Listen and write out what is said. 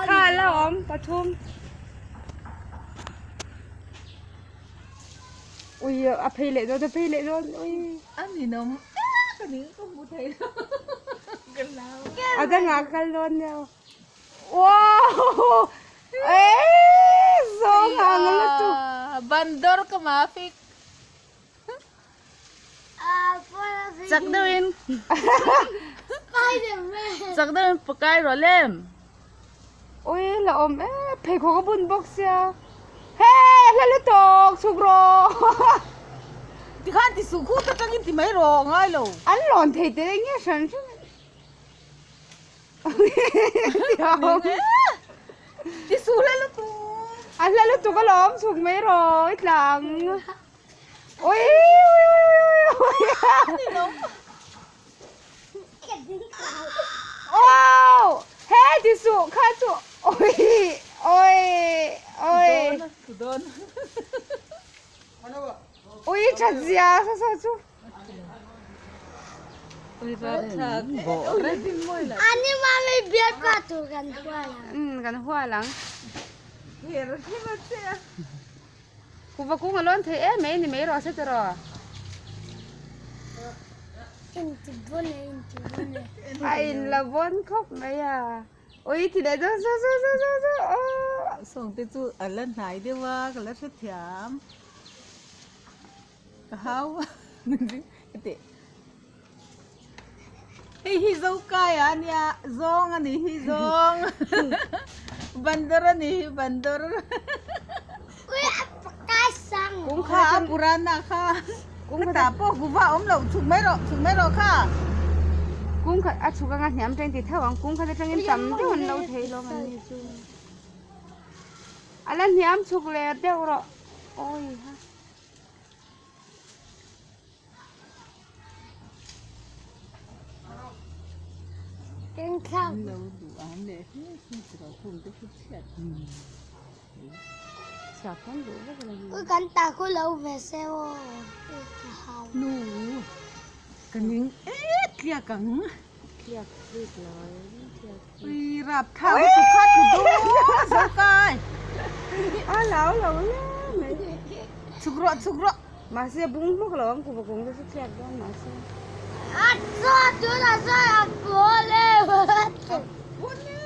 Kha la awm pathum. Ui a phei leh dawn a phei leh dawn ui. A ninawm ka ning ka hmu thei lo ka hlau. A dangah a kal dawn nia. Wow! Eii zawng ang lutuk. Bandor ka mafik. Chak deuhin chak deuhin pakai rawh lem. Ui la awm e pheikhawk a bun bawk sia hei a hla lutuk chhuk rawh. Tikhan ti suh khut atangin ti mai rawh ngai lo. An lawn thei te nge hran hran. Ti suh hla lutuk. A hla lutuk alawm chhuk mai rawh i tlang. Ui ui ui ui ui. Wow! He ti suh kha chu ui ui ui. Ui that zia sa sa chu. Ani mami bial pa tur kan hual ang. Kan hual ang. Kuva kung a lawn thei em mai ni mai rawh se tiraw. Inti bon e inti bon e. A in la bon khawp mai a. Ui ti leh zo zo zo zo zo zo aw. Sawng te chu a la hnai deuh a ka la hrethiam. Ka hau ka ti. Hei hi Zokai a nia zawng a ni hi zawng bandar a ni hi bandar. Kha a purana kha kha pawh guva awm loh chhuk mai rawh chhuk mai rawh kha. Kung khat a chhuk anga hniam teng ti theuh ang kung khat atangin tam deuh an lo thei lawm an ni chu. A la hniam chhuk leh deuh rawh awi ha. Kan ta khu lo ve se aw. Nu ka ning et tliak ang. Tliak tliak lai tliak. Ui rap thlak lutuk kha thu dawn zo kai. A lo lo le mai. Chhuk rawh chhuk rawh. Mahse bung hmawk lo ang kuva kung te chu tliak dawn mahse. A chaw tunah chuan a pawl e. Pawl e.